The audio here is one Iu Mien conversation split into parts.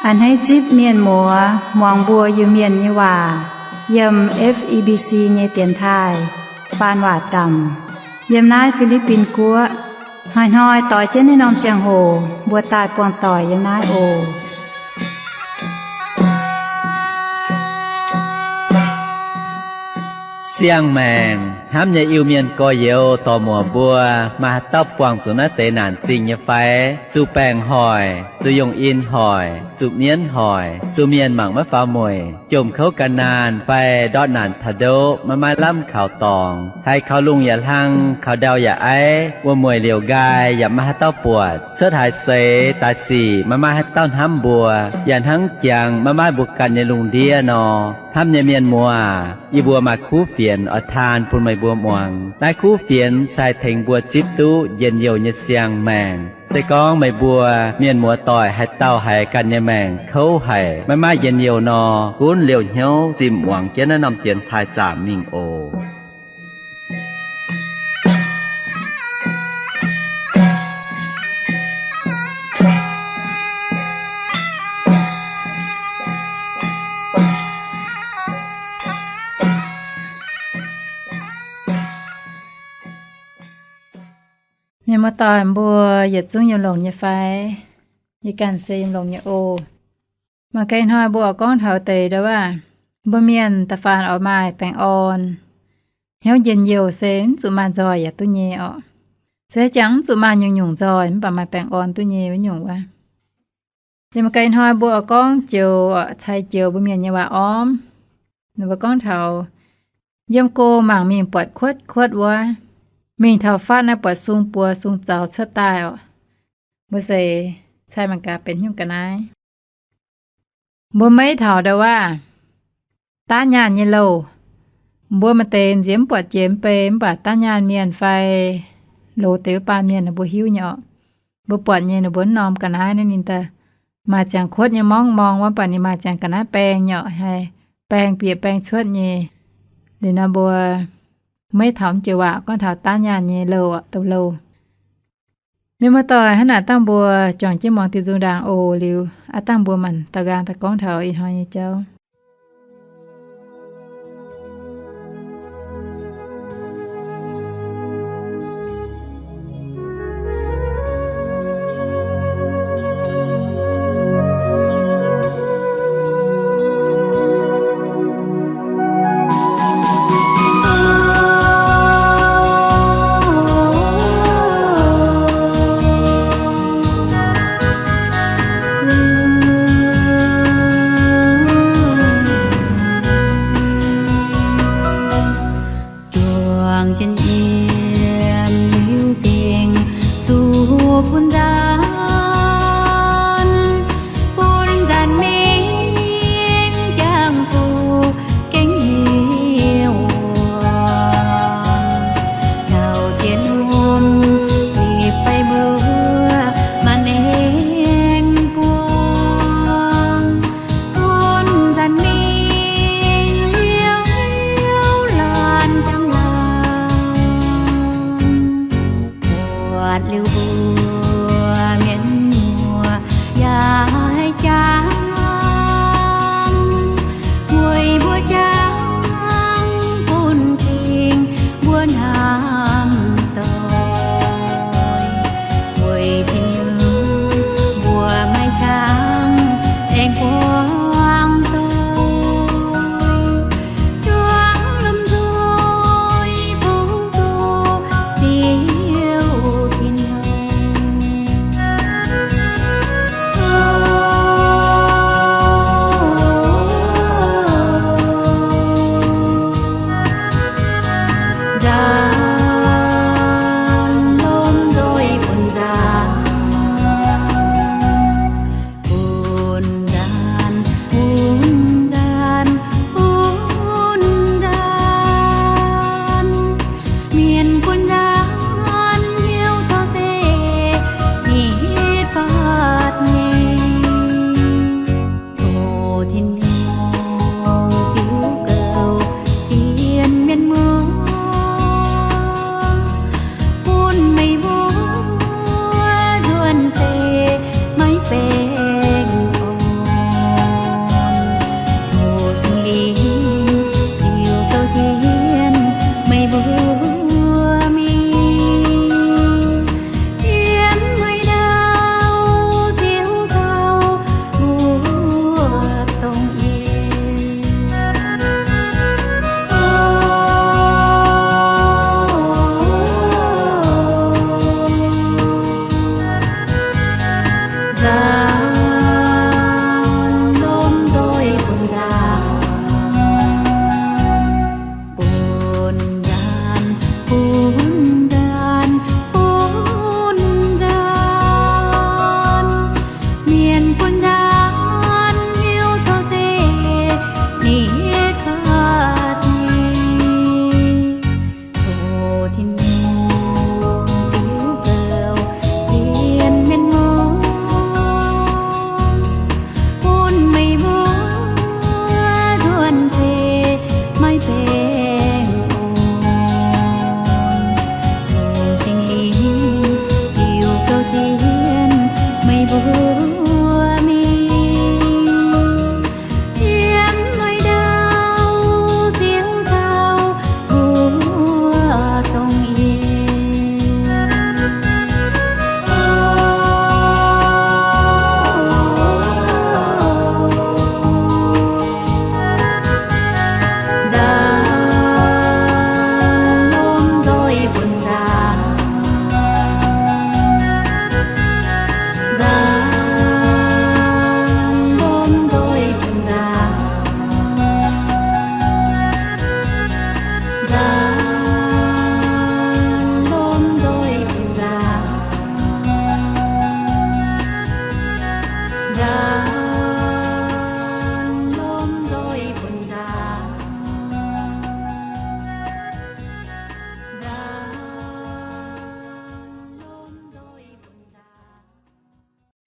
A'hneiv zipv mienh muoz muangx mbuo Iu-Mienh nyei waac yiem F E B C nyei dienx taaih faan waac zaamc yiem naaiv Fi^li^bin Guoqv. Hnoi-hnoi doix jienv naaiv norm ziangh hoc mbuo daaih buangh doic yiem naaiv oc. Siang-maengc hnamv nyei Iu-Mienh gorx-youz dorc-muoc mbuo, maaih haaix dauh buangh zuqc naaiv deix naanc zingh nyei fai? Zuqc baengc hoic, zuqc yungh in hoic, zuqc mienv hoic, zuqc mienh mangc maiv faaux mueic, jomc kouv gan naanh fai ndortv naanc taux ndoqv maiv maaih lamh kaux dorngx, haiz kaux lungh yaac hlang, kaux ndau yaac aiv, wuom-mueic liouc nqaai yaac maiv maaih haaix dauh buatc, cuotv haaix seix daaih sic maiv maaih haaix dauh hnamv mbuo, yaac hnangv jangx maiv maaih mbuo ganh nyei lungh ndiev nor. Hnamv nyei mienh muoz, yie mbuo maaih kuv fienx oix taan bun meih mbuo muangx. Naaiv kuv fienx se haih tengx mbuo zipv duqv njien-youh nyei siang-maengc. Se gorngv meih mbuo mienh muoz doic haaix dauh haiz ganh nyei maengc kouv haic, maiv maaih njien-youh nor, gunv liouh hnyouv zinh muangx jienv naaiv norm dienx taaih zaamc mingh oc. Mienh muoz-doic mbuo yietc zungv yiem longx nyei fai? Yie ganh se yiem longx nyei oc. Mangc gaax ih hnoi mbuo oix gorngv taux deix ndau wuov, mbuo mienh da'faanh oix maaih baengh orn, hnyouv njien-youh se mv zuqc maaih nzoih yaac duqv nyei orqc. Se jangx mv zuqc maaih nyungc-nyungc nzoih mv baac maaih baengh orn duqv nyei wuov nyungc wuov. Yiem ga'naaiv hnoi mbuo oix gorngv joux, cai joux mbuo mienh nyei waac ormv. Ninh mbuo gorngv taux yiem go mangc mingh buatc kuotv kuotv wuov, mingh taux fatv naaiv buatc sung buoz sung zaux cuotv daaih orqc. Mbuo seix cai mangc gaax benx hnyouv ga'naaiv. Mbuo maiv taux ndau wuov daav nyaanh nyei louh. Mbuo maaih deix nziex mv buatc jiex mv bei mv baac daav nyaanh mienh fai loz deix wuov baan mienh ninh mbuo hiuv nyei orqc. Mbuo buatc nyei ninh mbuo mv norm ga'naaiv naaiv ninh daaih maaih ziangx kuotv nyei morngv morng wuov, mv baac ninh maaih ziangx ga'naaiv baeng nyei orqc, haiz baeng bieqc baeng cuotv nyei. Liuz nor mbuo maiv taux mv joux waac gorngv taux daav nyaanh nyei louh orqc, douz-louh. Mienh muoz-doic, hnangv naaic dangh mbuo juangc jienv muangx diuh nzung ndaangc oc. Liuz aav dangh mbuo maanc daux nqaang daaih gorngv taux ih hnoi nyei jauv.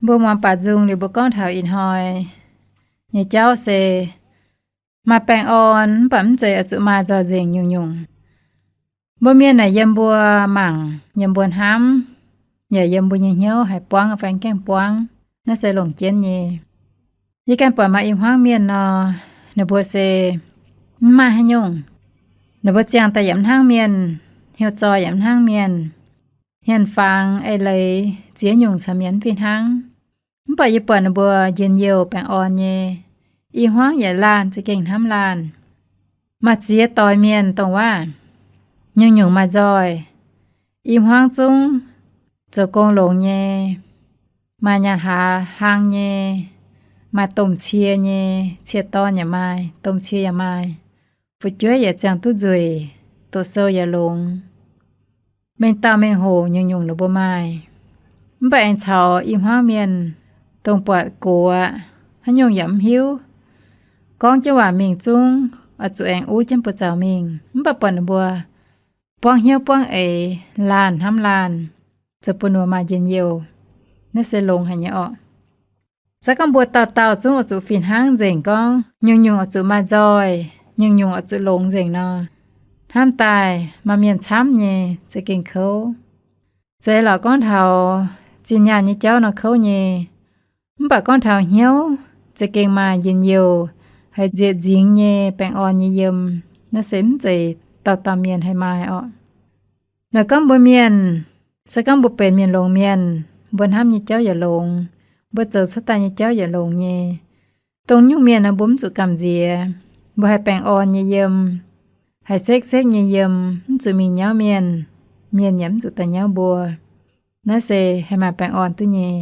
Mbuo muangx baac nzung liuz mbuo gorngv taux ih hnoi nyei jauv se maaih baengh orn mv baac mv zeiz oix zuqc maaih nzoih nzengc nyungc-nyungc. Mbuo mienh naaic yiem mbuo mangc, yiem mbuo hnamv, yaac yiem mbuo nyei hnyouv haih buangv fai gaengh buangv, naaiv se longc jienv nyei. Yie ganh buatc maaih i hmuangv mienh nor, ninh mbuo se mv maaih haaix nyungc. Ninh mbuo ziangh daaih yaac mv hnangv mienh, hnyouv zoi yaac mv hnangv mienh, hmien fangx eix leiz ziex nyungc caux mienh mv fih hnangv. Mv baac yie buatc ninh mbuo njien-youh baengh orn nyei, i hmuangv yaac laanh za'gengh hnamv laanh. Maaih ziex doix mienh dongh waac, nyungc-nyungc maaih nzoih, i hmuangv zungv zoux gong longx nyei, maaih nyaanh hlaax hlang nyei, maaih domh cie nyei, cie dorn yaac maaih, domh cie yaac maaih, fu'jueiv yaac ziangh duqv nzueic, doqc sou yaac longx. Mengh dauh mengh hoc nyungc-nyungc ninh mbuo maaih. Mv baac aengx caux i hmuangv mienh, dongh buatc gox aqv, haaix nyungc yaac mv hiuv, gorngv jienv waac mingh zungv oix zuqc aengx uv jienv buoz-zaux mingh. Mv baac buatc ninh mbuo buangv hnyouv buangv eix, laanh hnamv laanh, zoux buoz-ndoqv maaih njien-youh, naaiv se longx haic nyei orqc. Se gorngv mbuo dauh dauh zungv oix zuqc fih hnangv nzengc gorngv nyungc-nyungc oix zuqc maaih nzoih, nyungc-nyungc oix zuqc longx nzengc nor, hnamv daaih maaih mienh camv nyei za'gengh kouv. Zeiz lorqc, gorngv taux zinh nyaanh nyei jauv nor kouv nyei. Mv baac gorngv taux hnyouv, za'gengh maaih njien-youh, haih nzieqc nzingx nyei baengh orn nyei yiem. Naaiv se mv zeiz dauh dauh mienh haih maaih orqc. Naaiv gorngv mbuo mienh, se gorngv mbuo benx mienh longx mienh, mbuo hnamv nyei jauv yaac longx, mbuo zoux cuotv daaih nyei jauv yaac longx nyei. Dongh nyungc mienh nor mbuo mv zuqc gamh nziex. Mbuo haih baengh orn nyei yiem, haih sekv-sekv nyei yiem, mv zuqc mingh nyauv mienh, mienh yaac mv zuqc daaih nyauv mbuo. Naaiv se haih maaih baengh orn duqv nyei.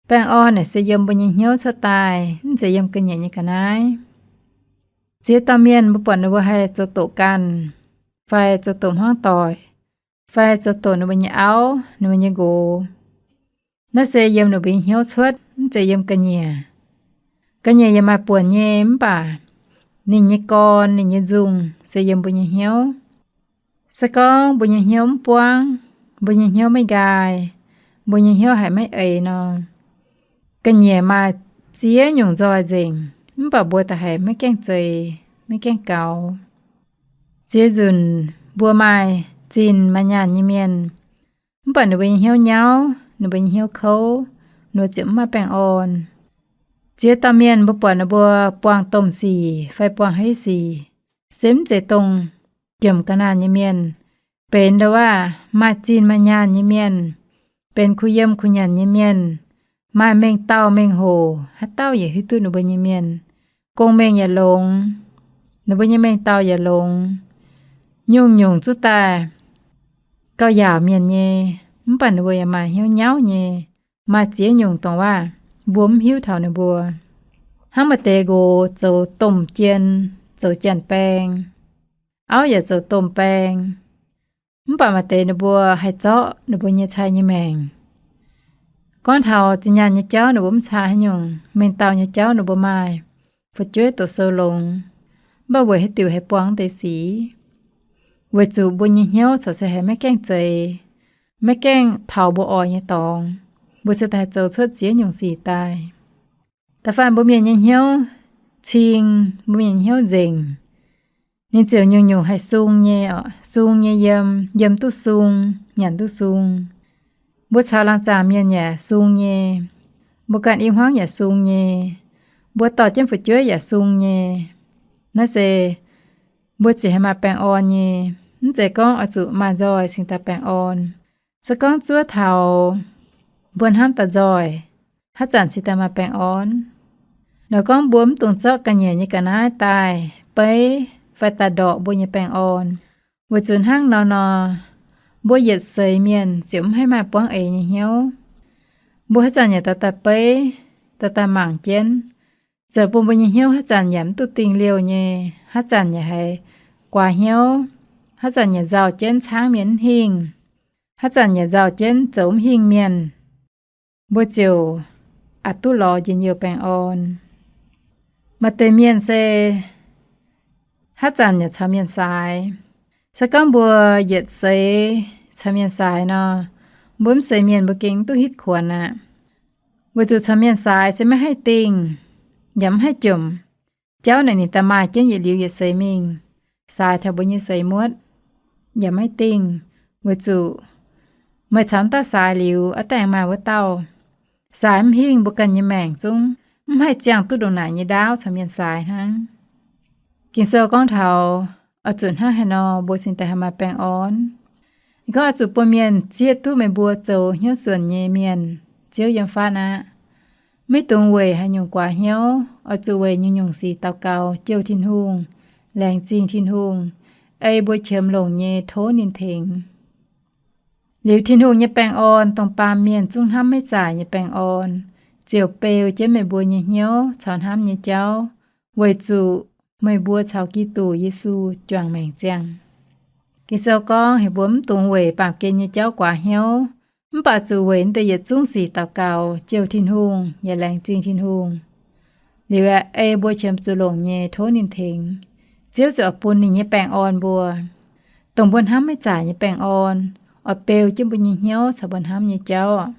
Baengh orn naaic se yiem mbuo nyei hnyouv cuotv daaih, mv zeiz yiem ga'nyiec nyei ga'naaiv. Ziex dauh mienh mbuo buatc ninh mbuo haih zoux doqc ganh, fai zoux doqc hmuangv doic, fai zoux doqc ninh mbuo nyei auv, ninh mbuo nyei nqox. Naaiv se yiem ninh mbuo nyei hnyouv cuotv, mv zeiz yiem ga'nyiec. Ga'nyiec yaac maaih buonc nyei, mv baac ninh nyei gorn, ninh nyei nzungh se yiem mbuo nyei hnyouv. Se gorngv mbuo nyei hnyouv mv buangv, mbuo nyei hnyouv maiv nqaai, mbuo nyei hnyouv haiz maiv eix nor, ga'nyiec maaih ziex nyungc nzoih nzengc, mv baac mbuo da'haiz maiv gaengh zeix, maiv gaengh gaux. Ziex nzunc mbuo maaih zinh maaih nyaanh nyei mienh, mv baac ninh mbuo nyei hnyouv nyauv, ninh mbuo nyei hnyouv kouv, ninh mbuo ziouc mv maaih baengh orn. Ziex dauh mienh mbuo buatc ninh mbuo buangh domh sic fai buangh haaix sic, se mv zeiz dongh jomc ga'naanh nyei mienh, benx ndo waac maaih zinh maaih nyaanh nyei mienh, benx kuh yiem kuh nyanc nyei mienh, maaih mengh dauh mengh hoc, haaix dauh yaac hiuv duqv ninh mbuo nyei mienh, gong-mengh yaac longx, ninh mbuo nyei mengh dauh yaac longx, nyungc-nyungc zuqc daaih gauh yaauc mienh nyei, mv baac ninh mbuo yaac maaih hnyouv nyauv nyei. Maaih ziex nyungc dongh waac mbuo mv hiuv taux ninh mbuo. Hnangv maaih deix nqox zoux domh jien, zoux janx-baeng, auv yaac zoux domh baeng, mv baac maaih deix ninh mbuo haih zorqv ninh mbuo nyei cai nyei maengc. Gorngv taux zinh nyaanh nyei jauv ninh mbuo mv caa haaix nyungc, mengh dauh nyei jauv ninh mbuo maaih, fu'jueiv doqc sou longx, mv baac weic haaix diuc haih buangh deix sic? Weic zuqc mbuo nyei hnyouv corc se haiz maiv gaengh zeix, maiv gaengh taux mbuo oix nyei dorngx, mbuo se daaih zoux cuotv ziex nyungc sic daaih. Da'faanh mbuo mienh nyei hnyouv cing, mbuo mienh nyei hnyouv nzengc, ninh ziouc nyungc-nyungc haih sung nyei, sung nyei yiem, yiem duqv sung, nyanc duqv sung. Mbuo caux laangz zaangc mienh yaac sung nyei, mbuo ganh i hmuangv yaac sung nyei, mbuo dorh jienv fu'jueiv yaac sung nyei. Naaiv se mbuo ziouc haih maaih baengh orn nyei. Mv zeiz gorngv oix zuqc maaih nzoih cingx daaih baengh orn. Se gorngv zuov taux mbuo hnamv daaih nzoih, haaix zanc cingx daaih maaih baengh orn? Lorqc, gorngv mbuo mv dungx zorqv ga'nyiec nyei ga'naaiv daaih beiv fai daaih ndorqc mbuo nyei baengh orn. Weic zuqc hnangv nor nor, mbuo yietc seix mienh ziouc mv haih maaih buangv eix nyei hnyouv. Mbuo haaix zanc yaac dorh daaih beiv, dorh daaih mangc jienv, zoux bun mbuo nyei hnyouv haaix zanc yaac mv duqv dingh liouh nyei, haaix zanc yaac haiz guaax hnyouv, haaix zanc yaac nzauh jienv caangv mienh mv hingh, haaix zanc yaac nzauh jienv zoux mv hingh mienh. Mbuo ziouc aqc duqv lorz njien-youh baengh orn. Maaih deix mienh se haaix zanc yaac caux mienh saaix. Se gorngv mbuo yietc seix caux mienh saaix nor, mbuo mv seix mienh mbuo gengh duqv hitv kuonx aqv. Weic zuqc caux mienh saaix se maiv haih dingh, yaac mv haih jomc. Jauv naaic ninh daaih maaih jienv yietc liuz yietc seix mingh, saaix taux mbuo nyei seix muotv, yaac maiv dingh. Weic zuqc meih caux dauh saaix liuz, aav dangh maaih wuov dauh. Saaix mv hingh, mbuo ganh nyei maengc zungv mv haih ziangh duqv ndongc naaic nyei ndaauv caux mienh saaix hnangv. Ging-Sou gorngv taux oix zuqc hnangv haaix nor mbuo cingx daaih haih maaih baengh orn. Ninh gorngv oix zuqc bun mienh zieqv duqv meih mbuo zoux hnyouv suonc nyei mienh. Ziouv yiem fatv aqv. Maiv dungx weic haaix nyungc guaax hnyouv. Oix zuqc weic nyungc-nyungc sic daux gaux jouh Tin-Hungh, laengz zingh Tin-Hungh, ei mbuo qiemx longc nyei tov ninh tengx. Liuz Tin-Hungh nyei baengh orn, dongh baamh mienh zungv hnamv maiv zaaic nyei baengh orn, ziouc beu jienv meih mbuo nyei hnyouv caux hnamv nyei jauv, weic zuqc meih mbuo caux Giduc Yesu juangc maengc ziangh. Ging-Sou gorngv heuc mbuo mv dungx weic baamh gen nyei jauv guaax hnyouv, mv baac zuqc weic naaiv deix yietc zungv sic daux gaux jouh Tin-Hungh yaac laengz zingh Tin-Hungh. Liuz aeqv, ei mbuo qiemx zuqc longc nyei tov ninh tengx. Ziouv ziouc oix bun ninh nyei baengh orn mbuo, dongh mbuo hnamv maiv zaaic nyei baengh orn, oix beu jienv mbuo nyei hnyouv caux mbuo hnamv nyei jauv.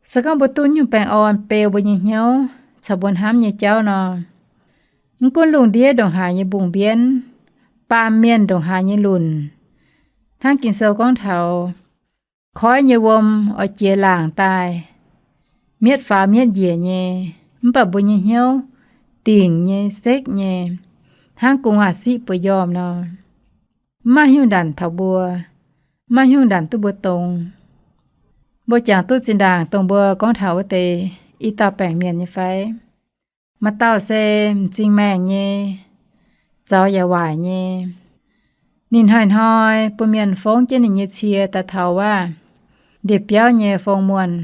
Se gorngv mbuo duqv nyungc baengh orn beu mbuo nyei hnyouv caux mbuo hnamv nyei jauv nor, mv gunv lungh ndiev ndongc haaix nyei mbungh mbienv, baamh mienh ndongc haaix nyei lunc, hnangv Ging-Sou gorngv taux, koiv nyei wuom oix jiex laangc daaih, mietv faaux mietv njiec nyei, mv baac mbuo nyei hnyouv dingc nyei, sekv nyei, hnangv gu'nguaaz-siqv bueix njormh nor. Mv maaih haaix nyungc ndanc taux mbuo, mv maaih haaix nyungc ndanc duqv mbuo dongz. Mbuo jangx duqv zinh ndaangc dongh mbuo gorngv taux wuov deix i dauh baengc mienh nyei fai? Maaih dauh se m'zing maengh nyei, zaux yaac waaic nyei. Ninh hnoi-hnoi bun mienh fongv jienv ninh nyei cie daaih taux wuov ndie-biauv nyei fong muonh.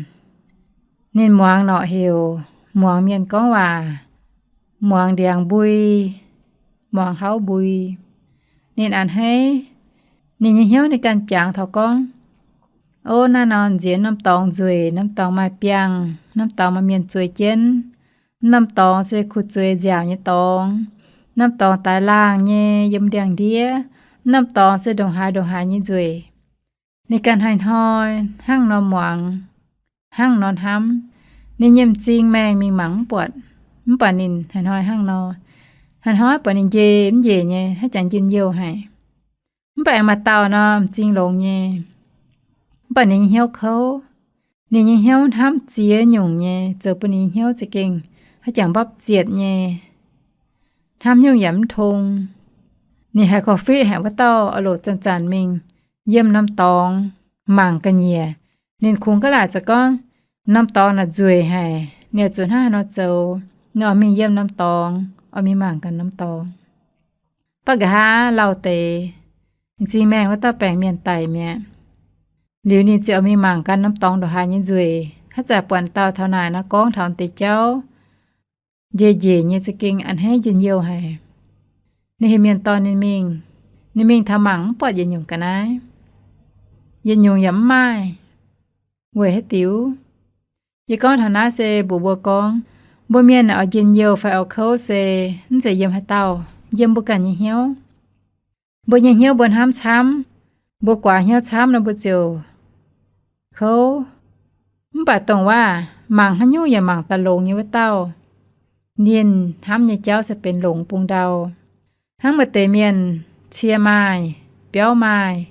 Ninh muangx norqc heuc, muangx mienh gorngv waac, muangx ndiangx mbui, muangx hauv mbui. Ninh a'hneiv, ninh nyei hnyouv ninh ganh jangx taux gorngv, O, naaiv norm nzienx norm dorngx nzueic, norm dorngx maaih biangh, norm dorngx maaih mienh zueiz jienv. Norm dorngx se kuh zueiz nziaauc nyei dorngx. Norm dorngx daix laangh nyei yiem ndiangx-ndiev. Norm dorngx se ndongc haaix ndongc haaix nyei nzueic. Ninh ganh hnoi-hnoi hnangv nor muangx, hnangv nor hnamv. Ninh nyei m'zing maengh mingh mangc mv buatc, mv baac ninh hnoi-hnoi hnangv nor. Hnoi-hnoi buatc ninh njeih mv njeih nyei, haaix jangx njien-youh haic. Mv baac aengx maaih dauh nor m'zing longx nyei, mv baac ninh nyei hnyouv kouv. Ninh nyei hnyouv hnamv ziex nyungc nyei, zoux bun ninh nyei hnyouv za'gengh haaix jangx mbopv zietc nyei, hnamv nyungc yaac mv tong. Ninh haiz korv-fiqv haic wuov dauh oix loc zanc-zanc mingh yiem norm dorngx mangc ga'nyiec. Ninh kungx gaav laaic za'gengh gorngv, Norm dorngx naaic nzueic haic. Ninh oix zuqc hnangv haaix nor zoux? Ninh oix mingh yiem norm dorngx, oix mingh mangc gaax norm dorngx. Baav nqa'haav lauh deix, m'zing maengh wuov dauh baengc mienh daic mi'aqv. Liuz ninh ziouc mingh mangc gaax norm dorngx ndongc haaix nyei nzueic. Haaix zanc buatc dauh taux naaic nor gorngv taux deix jauv, njiec njiec nyei za'gengh a'hneiv njien-youh haic. Ninh heuc mienh dorh ninh mingh. Ninh mingh taux mangc mv buatc yietc nyungc ga'naaiv. Yietc nyungc yaac mv maaih. Weic haaix diuc? Yie gorngv taux naaiv se mbuox mbuo gorngv, mbuo mienh oix njien-youh fai oix kouv se mv zeiz yiem haaix dauh, yiem mbuo ganh nyei hnyouv. Mbuo nyei hnyouv mbuo hnamv camv, mbuo guaax hnyouv camv nor mbuo ziouc kouv. Mv baac dongh waac mangc haaix nyungc yaac mangc daaih longx nyei wuov dauh, ninh hnamv nyei jauv se benx longx bung ndau. Hnangv maaih deix mienh cie maaih, biauv maaih,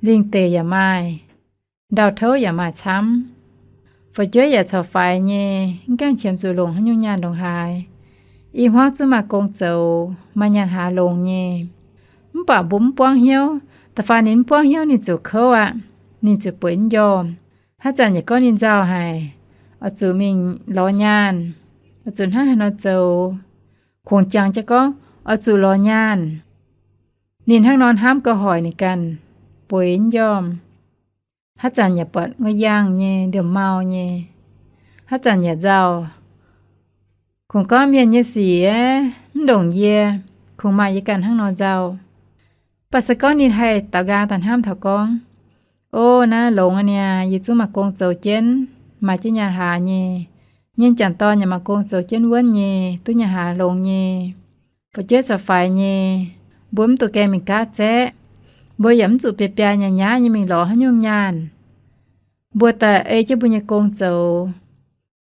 lingh deic yaac maaih, ndau-touv yaac maaih camv, fu'jueiv yaac corc faix nyei, mv gaengh qiemx zuqc longc haaix nyungc nyaanh ndongc haaix. I hmuangv zungv maaih gong zoux, maaih nyaanh haaz longx nyei. Mv baac mbuo mv buangv hnyouv. Da'faanh ninh mv buangv hnyouv ninh ziouc kouv aqv. Ninh ziouc bueix mv njormh. Haaix zanc yaac gorngv ninh nzauh haic, oix zuqc mingh lorz nyaanh, oix zuqc hnangv haaix nor zoux. Kungx jangx jienv gorngv oix zuqc lorz nyaanh. Ninh hnangv nor hnamv gauh hoic ninh ganh, bueix mv njormh. Haaix zanc yaac buatc nguoh yangh nyei, ndiemc mau nyei. Haaix zanc yaac nzauh. Kungx gorngv mienh nyei sic mv ndongc yie, kungx maaih yie ganh hnangv nor nzauh. Mv baac se gorngv ninh haih daux nqaang daaih hnamv taux gorngv, O, naaiv longx aqv niaa, yie zungv maaih gong zoux jienv, maaih jienv nyaanh haaz nyei. Yie nyei m'jangc dorn yaac maaih gong zoux jienv wuonv nyei, duqv nyaanh haaz longx nyei. Fu'jueiv corc faix nyei. Mbuo mv dungx gaengh mingh gaatv zaeqv. Mbuo yaac mv zuqc biaa biaa nyaav nyaav nyei mingh lorz haaix nyungc nyaanh. Mbuo daaih ei jienv mbuo nyei gong zoux.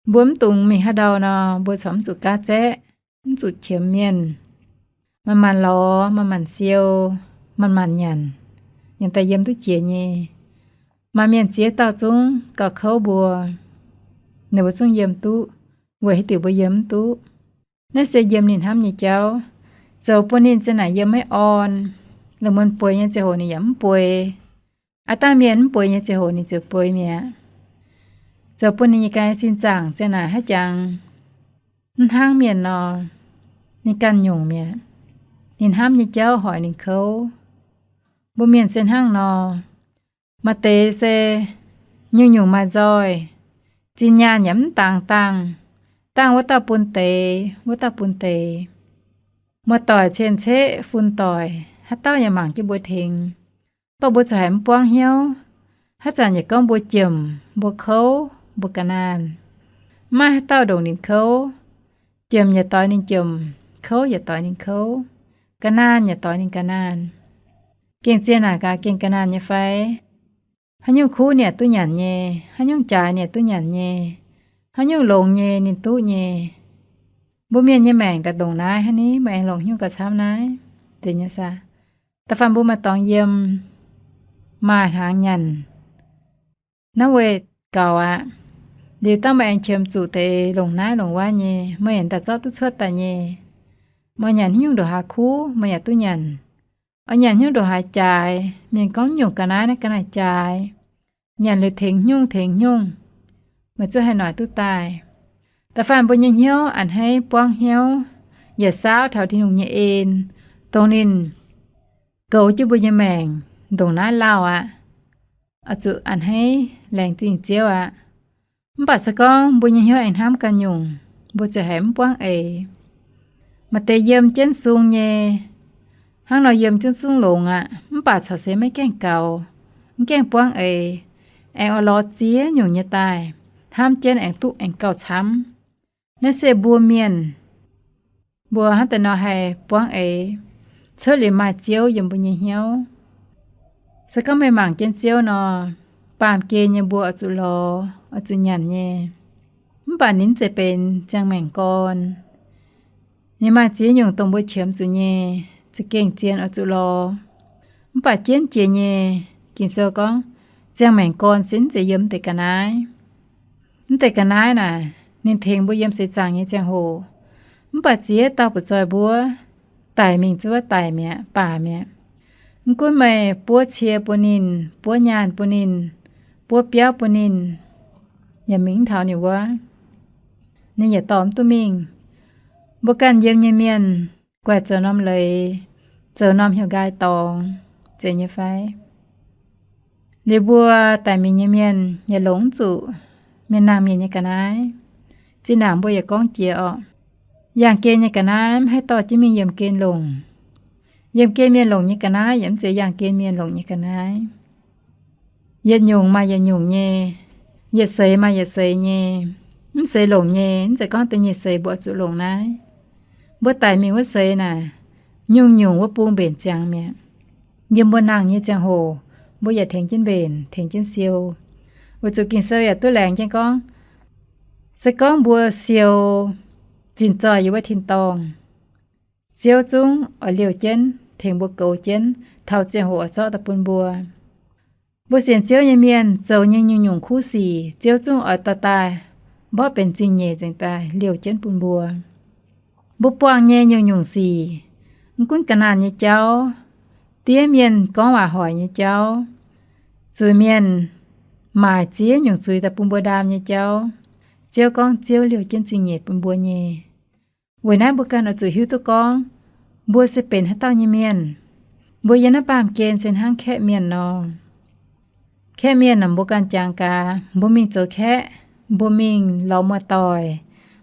Mbuo mv dungx mingh haaix ndau nor, mbuo corc mv zuqc gaav zaeqv, mv zuqc qiemx mienh. Manc-manc lorz, manc-manc siou, manc-manc nyanc, yaac daaih yiem duqv jiex nyei. Maaih mienh ziex dauh zungv gauh kouv mbuo, ninh mbuo zungv yiem duqv, weic haaix diuc mbuo yiem mv duqv? Naaiv se yiem ninh hnamv nyei jauv. Zoux bun ninh ziang naaic yiem maiv orn. Lungh muonz bueix nyei ziangh hoc ninh yaac mv bueix. Aav dangh mienh mv bueix nyei ziangh hoc ninh ziouc bueix mi'aqv. Zoux bun ninh nyei ga'naaiv sin zaangc ziang naaic haaix jangx mv hnangv mienh nor, ninh ganh nyungc mi'aqv. Ninh hnamv nyei jauv hoic ninh kouv. Mbuo mienh se hnangv nor, maaih deix se nyungc-nyungc maaih nzoih, zinh nyaanh yaac mv dangx dangh, dangh wuov dauh bun deix, wuov dauh bun deix. Muoz-doic cien-ceqv fun doic, haaix dauh yaac mangc jienv mbuo tengx. Mv baac mbuo corc haiz mv buangv hnyouv. Haaix zanc yaac gorngv mbuo jomc, mbuo kouv, mbuo ga'naanh. Mv maaih haaix dauh ndongc ninh kouv. Jomc yaac doix ninh jomc, kouv yaac doix ninh kouv, ga'naanh yaac doix ninh ga'naanh. Gengh zien naaic gaax gengh ga'naanh nyei fai? Haaix nyungc kuv ninh yaac duqv nyanc nyei, haaix nyungc jaaix ninh yaac duqv nyanc nyei, haaix nyungc longx nyei ninh duqv nyei. Mbuo mienh nyei maengc daaih ndongc naaiv hnangv ni, meih aengx longc haaix nyungc gauh camv naaiv? Zeiz nyei saah? Da'faanh mbuo maaih dorngx yiem, maaih hnaangx nyanc, naaiv weic gaux aqv. Liuz dangh meih aengx qiemx zuqc deix longc naaiv longc wuov nyei, meih yaac daaih zorqv duqv cuotv daaih nyei. Meih nyanc haaix nyungc ndongc haaix kuv meih yaac duqv nyanc. Oix nyanc haaix nyungc ndongc haaix jaaix, mienh gorngv nyungc ga'naaiv naaiv ga'naaiv jaaix, nyanc liuz tengx haaix nyungc tengx haaix nyungc, meih zungv haih noic duqv daaih. Da'faanh mbuo nyei hnyouv a'hneiv buangv hnyouv, yaac saauv taux Tin-Hungh nyei en, dongh ninh goux jienv mbuo nyei maengc ndongc naaiv lauh aqv. Oix zuqc a'hneiv laengz zingh Ziouv aqv. Mv baac se gorngv mbuo nyei hnyouv aengx hnamv ganh nyungc, mbuo ziouc haiz mv buangv eix. Maaih deix yiem jienv sung nyei, hnangv nor yiem jienv zungv longx aqv, mv baac corc se maiv gaengh gaux, mv gaengh buangv eix, aengx oix lorz ziex nyungc nyei daaih, hnamv jienv aengx duqv aengx gauh camv. Naaiv se mbuo mienh, mbuo hnangv deix nor haih buangv eix, cuotv liuz maaih Ziouv yiem mbuo nyei hnyouv. Se gorngv meih mangc jienv Ziouv nor, baamh gen nyei mbuo oix zuqc lorz, oix zuqc nyanc nyei. Mv baac ninh mv zeiz benx ziangh maengc gorn. Ninh maaih ziex nyungc dongh mbuo qiemx zuqc nyei, za'gengh zien oix zuqc lorz. Mv baac jienv jiex nyei, Ging-Sou gorngv, ziangh maengc gorn se mv zeiz yiem mv deix ga'naaiv. Mv deix ga'naaiv naaic, ninh tengx mbuo yiem seix zaangc nyei ziangh hoc. Mv baac ziex dauh butv-zoih mbuo, daic mingh zuov daic mi'aqv, baac mi'aqv. Mv gunv meih buov cie bun ninh, buov nyaanh bun ninh, buov biauv bun ninh, yaac mingh mv taux ninh wuov, ninh yaac dorh mv duqv mingh. Mbuo ganh yiem nyei mienh, guaih zoux norm leiz, zoux norm heuc nqaai dorngx, zeiz nyei fai? Liuz mbuo daic mingh nyei mienh yaac longc mv zuqc mienh nangh mienh nyei ga'naaiv. Zinh ndaangc mbuo yaac gorngv jiex orqc, yaangh gen nyei ga'naaiv mv haih dorh jienv mingh yiemh gen longc. Yiemh gen mienh longc nyei ga'naaiv yaac mv zeiz yaangh gen mienh longc nyei ga'naaiv. Yietc nyungc maaih yietc nyungc nyei, yietc seix maaih yietc seix nyei. Mv seix longc nyei, mv zeiz gorngv da'nyeic seix mbuo oix zuqc longc naaiv. Mbuo daic mingh wuov seix naaic, nyungc-nyungc wuov bung mbenc ziangx mi'aqv. Yiem mbuo nangh nyei ziangh hoc, mbuo yaac tengx jienv mbenc, tengx jienv siou. Weic zuqc Ging-Sou yaac duqv laengz jienv gorngv, se gorngv mbuo siou zinh zoih yiem wuov tin-dorngh, Ziouv zungv oix liouh jienv tengx mbuo goux jienv taux ziangh hoc oix zorqv daaih bun mbuo. Mbuo sienx Ziouv nyei mienh zoux nyei nyungc-nyungc kuv sic, Ziouv zungv oix dorh daaih mborqv benx zingh nyeic nzengc daaih liouh jienv bun mbuo. Mbuo buangh nyei nyungc-nyungc sic, mv gunv ga'naanh nyei jauv, diev mienh gorngv waac hoic nyei jauv, zuiz-mienh maaic ziex nyungc zuiz daaih bun mbuo ndaam nyei jauv, Ziouv gorngv Ziouv liouh jienv zingh nyeic bun mbuo nyei. Weic naaiv mbuo ganh oix zuqc hiuv duqv gorngv, mbuo se benx haaix dauh nyei mienh. Mbuo yiem naaiv baamh gen se hnangv kaeqv mienh nor. Kaeqv mienh nor mbuo ganh jangx gaax, mbuo mingh zoux kaeqv, mbuo mingh lorz muoz-doic,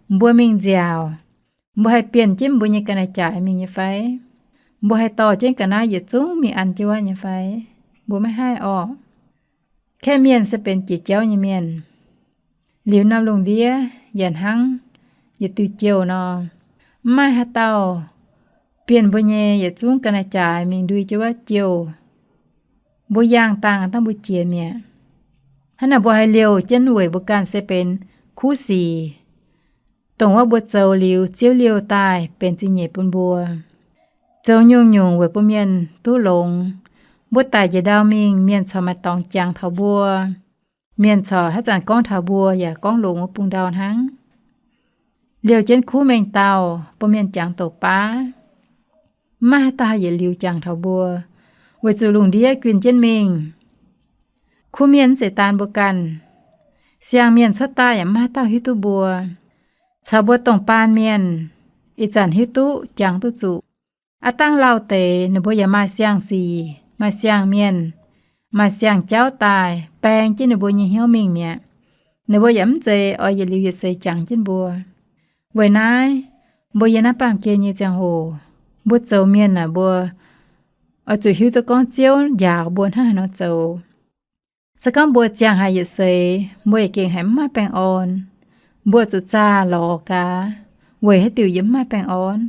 mbuo mingh nziaauc, mbuo haih bienh jienv mbuo nyei ga'naaiv jaaix mingh nyei fai? Mbuo haih dorh jienv ga'naaiv yietc zungv mingh an jienv wuov nyei fai? Mbuo maiv haih orqc. Kaeqv mienh se benx jiex jauv nyei mienh. Liuz norm lungh ndiev yaac hnangv yietc diuh jouh nor, mv maaih haaix dauh bienh mbuo nyei yietc zungv ga'naaiv jaaix mingh ndui jienv wuov jouh. Mbuo yangh dangh dangh mbuo jiex mi'aqv. Hnangv naaic mbuo haih liouh jienv weic mbuo ganh se benx kuv sic, dongh wuov mbuo zoux liuz Ziouv liouh daaih benx zingh nyeic bun mbuo. Zoux nyungc-nyungc weic bun mienh duqv longx. Mbuo daic njiec ndau mingh, mienh corc maaih dorngx jangx taux mbuo. Mienh corc haaix zanc gorngv taux mbuo yaac gorngv longx wuov bung ndau hnangv. Liouh jienv kuv mengh dauh, bun mienh jangx doqc baav. Mv maaih haaix dauh haih yietc liuz jangx taux mbuo, weic zuqc lungh ndiev guinh jienv mingh. Kuv mienh mv zeiz daan mbuo ganh. Siang-mienh cuotv daaih yaac mv maaih haaix dauh hiuv duqv mbuo. Caux mbuo dongh baan mienh, ih zanc hiuv duqv jangx duqv zuqc. Aav dangh lauh deix ninh mbuo yaac maaih siang-sic, maaih siang-mienh, maaih siang-jauv daaih baeng jienv ninh mbuo nyei hnyouv mingh mi'aqv. Ninh mbuo yaac mv zeiz oix yietc liuz yietc seix jangx jienv mbuo. Weic naaiv, mbuo yiem naaiv baamh gen nyei ziangh hoc, mbuo zoux mienh naaic mbuo oix zuqc hiuv duqv gorngv Ziouv njaaux mbuo hnangv haaix nor zoux. Se gorngv mbuo ziangh haic yietc seix, mbuo yaac gengh haiz mv maaih baengh orn. Mbuo zuqc zaah lorz gaax, weic haaix diuc yie mv maaih baengh orn?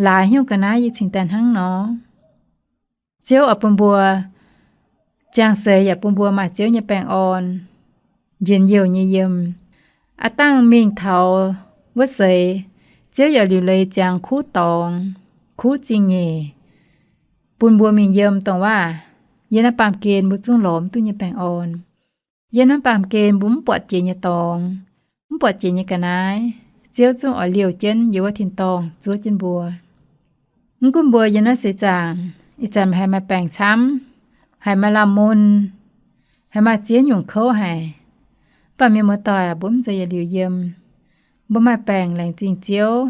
Laaix hnyouv ga'naaiv yie cingx daaih hnangv nor. Ziouv oix bun mbuo ziangh seix yaac bun mbuo maaih Ziouv nyei baengh orn, njien-youh nyei yiem. Aav dangh mingh taux wuov seix, Ziouv yaac liuc leiz ziangx kuv dorngx, kuv zingh nyeic, bun mbuo mingh yiem dongh waac yiem naaiv baamh gen mbuo zungv lorz mv duqv nyei baengh orn. Yiem naaiv baamh gen mbuo mv buatc jiex nyei dorngx, mv buatc jiex nyei ga'naaiv, Ziouv zungv oix liouh jienv yiem wuov tin-dorngh zuov jienv mbuo. Mv gunv mbuo yiem naaiv seix zaangc ih zanc haiz maaih baengc camv, haiz maaih lamh mun, haiz maaih ziex nyungc kouv haic, mv baac mienh muoz-doic aac, mbuo mv zeiz yietc liuz yiem. Mbuo maaih baengc laengz zingh Ziouv,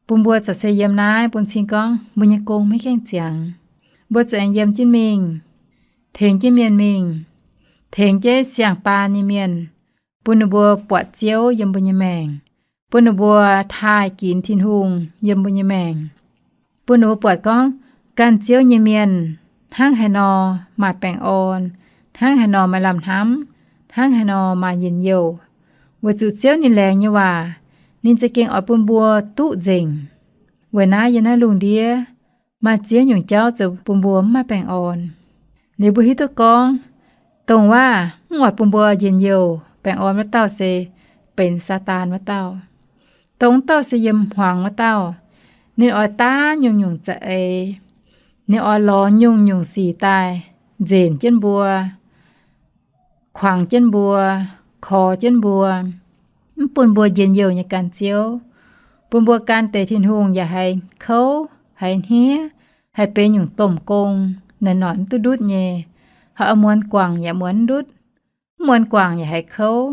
bun mbuo corc se yiem naaiv bun cing gorngv mbuo nyei gong maiv gaengh ziangx. Mbuo zuqc aengx yiem jienv mingh, tengx jienv mienh mingh, tengx jienv siang-baan nyei mienh, bun ninh mbuo buatc Ziouv yiem mbuo nyei maengc, bun ninh mbuo taaih ginx Tin-Hungh yiem mbuo nyei maengc, bun ninh mbuo buatc gorngv gan Ziouv nyei mienh hnangv haaix nor maaih baengh orn, hnangv haaix nor maaih lamh hnamv, hnangv haaix nor maaih njien-youh. Weic zuqc Ziouv ninh laengz nyei waac, ninh za'gengh oix bun mbuo duqv nzengc. Weic naaiv yiem naaiv lungh ndiev maaih ziex nyungc jauv zoux bun mbuo mv maaih baengh orn. Liuz mbuo hiuv duqv gorngv, dongh waac mv oix bun mbuo njien-youh baengh orn wuov dauh se benx Saadaan wuov dauh. Dongh wuov dauh se yiem hmuangx wuov dauh. Ninh oix daav nyungc-nyungc za'eix. Ninh oix lorz nyungc-nyungc sic daaih nzenc jienv mbuo, kuangx jienv mbuo, korx jienv mbuo, mv bun mbuo njien-youh nyei gan Ziouv, bun mbuo gan deix Tin-Hungh yaac haiz kouv, haiz hniev, haiz benx nyungc domh gong, noic-noic mv duqv ndutv nyei, haiz oix muonz guangc yaac muonz mv ndutv, mv muonz guangc yaac haiz kouv.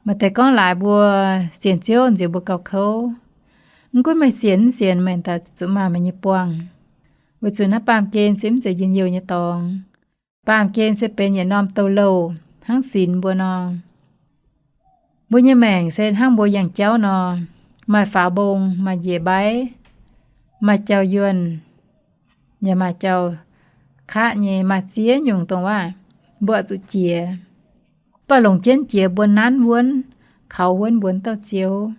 Maaih deix gorngv laaix mbuo sienx Ziouv nziex mbuo gauh kouv. Mv gunv meih sienx mv sienx, meih daaih zuqc maaih meih nyei buangh. Weic zuqc naaiv baamh gen se mv zeiz njien-youh nyei dorngx. Baamh gen se benx yietc norm douz-louh hnangv sinx mbuo nor. Mbuo nyei maengc se hnangv mbuo yangh jauv nor, maaih faaux mbong, maaih njiec mbaiv, maaih jauv-yuonh, yaac maaih jauv-kaqv nyei, maaih ziex nyungc dongh waac mbuo oix zuqc jiex. Mv baac longc jienv jiex mbuo nanv wuonv, kaux wuonv mbuo wuov dauh Ziouv,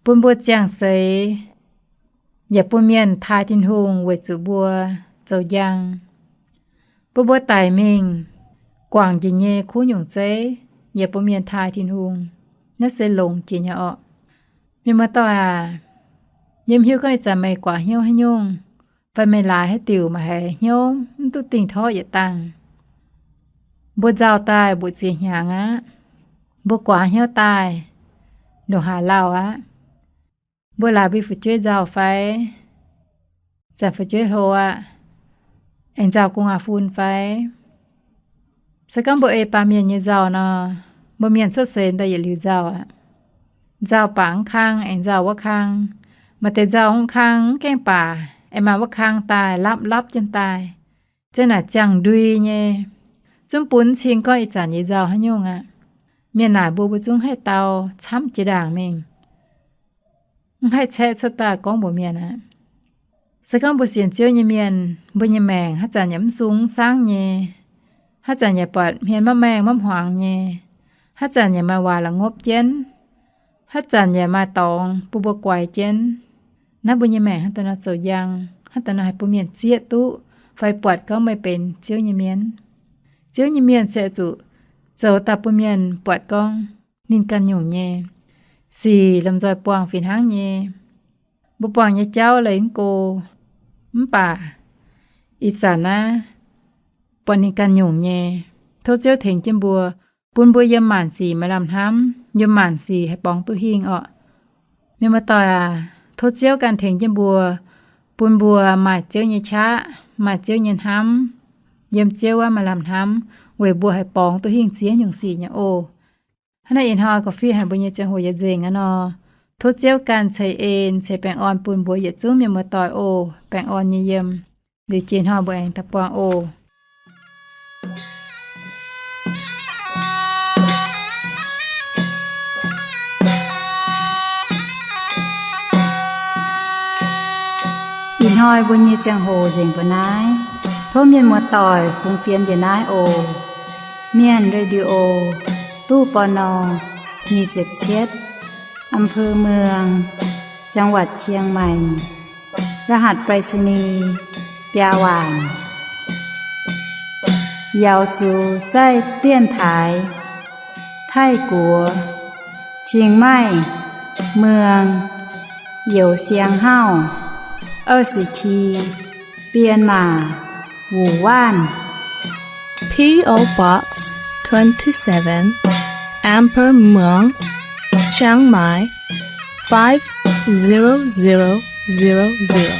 bun mbuo ziangh seix, yaac bun mienh taaih Tin-Hungh weic zuqc mbuo zoux njang. Bun mbuo daic mingh, guangc njiec nyei kuv nyungc zeiv, yaac bun mienh taaih Tin-Hungh. Naaiv se longx jiex nyei orqc. Mienh muoz-doic aac, yie mv hiuv gorngv ih zanc meih guaax hnyouv haaix nyungc, fai meih laaix haaix diuc maaih haiz hnyouv mv duqv dingh torqv yietc dangh. Mbuo nzauh daaih mbu'ziex hnyangx aqv. Mbuo guaax hnyouv daaih ndongc haaix lauh aqv. Mbuo laaix mbuo fu'jueiv nzauh fai? Zanc fu'jueiv hlo aqv. Aengx nzauh gu'nguaaz-fun fai? Se gorngv mbuo ei baamh mienh nyei nzauh nor, mbuo mienh cuotv seix daaih yietc liuz nzauh aqv. Nzauh bangc wuov kang aengx nzauh wuov kang. Maaih deix nzauh wuov kang mv gaengh baac aengx maaih wuov kang daaih lapv lapv jienv daaih. Zeiz naaic ziangh ndui nyei. Zungv bun cing gorngv ih zanc yie nzauh haaix nyungc aqv. Mienh naaic mbuo, mbuo zungv haih dau camv jiex ndaangc mingh. Mv haih caeqv cuotv daaih gorngv mbuox mienh aqv. Se gorngv mbuo sienx Ziouv nyei mienh, mbuo nyei maengc haaix zanc yaac mv sung mv saangv nyei, haaix zanc yaac buatc hmien maiv maengh maiv hmuangx nyei, haaix zanc yaac maaih waac la'ngopv jienv, haaix zanc yaac maaih dorngx bun mbuo guaix jienv, naaiv mbuo nyei maengc haaix deix nor zoux njang, haaix deix nor haih bun mienh zieqv duqv fai buatc gorngv meih benx Ziouv nyei mienh? Ziouv nyei mienh se zuqc zoux daaih bun mienh buatc gorngv ninh ganh nyungc nyei. Sic lomh nzoih buangh fih hnangv nyei. Mbuo buangh nyei jauv leih mv go, mv baac ih zanc naaiv buatc ninh ganh nyungc nyei. Tov Ziouv tengx jienv mbuo, bun mbuo yiem maanc sic maaih lamh hnamv, yiem maanc sic haih borngz duqv hingh orqc. Mienh muoz-doic aac, tov Ziouv ganh tengx jienv mbuo, bun mbuo maaih Ziouv nyei qaqv, maaih Ziouv nyei hnamv, yiem Ziouv wuov maaih lamh hnamv, weic mbuo haih borngz duqv hingh ziex nyungc sic nyei oc. Hnangv naaiv ih hnoi gorqv-fiev haic mbuo nyei ziangh hoc yietc nzengc aqv nor, tov Ziouv ganh ceix en ceix baengh orn bun mbuo yietc zungv mienh muoz-doic oc. Baengh orn nyei yiem. Liuz jiex hnoi mbuo aengx daaih buangh oc. Ih hnoi mbuo nyei ziangh hoc nzengc mbuo naaiv. Tov mienh muoz-doic fungx fienx njiec naaiv oc. Mienh Radio, ตู้ ปณ. nyic ziepc cietv, อำเภอเมือง จังหวัดเชียงใหม่ รหัสไปรษณีย์ biaa waanc. Yaux zuqc zaih dienx taaix Taiv-Guoqv, Chiang Mai, Muang, Youz Siang Hauv, ยี่สิบสี่, Myanmar, Wuhan. P O Box twenty-seven, Amber Muang, Chiang Mai, five zero zero zero zero.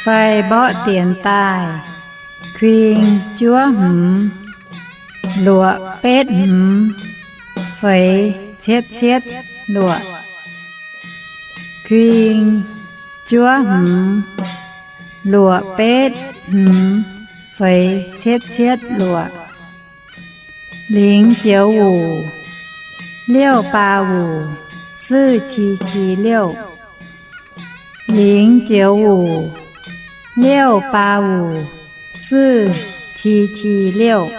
Fai mborqv dienx daaih, kuing juov hmz, luoqc betv hmz, feix cietv cietv luoqc. Kuing juov hmz, luoqc betv hmz, feix cietv cietv luoqc. 零九五, 六八五, 四七七六. 零九五, 六八五, 四七七六.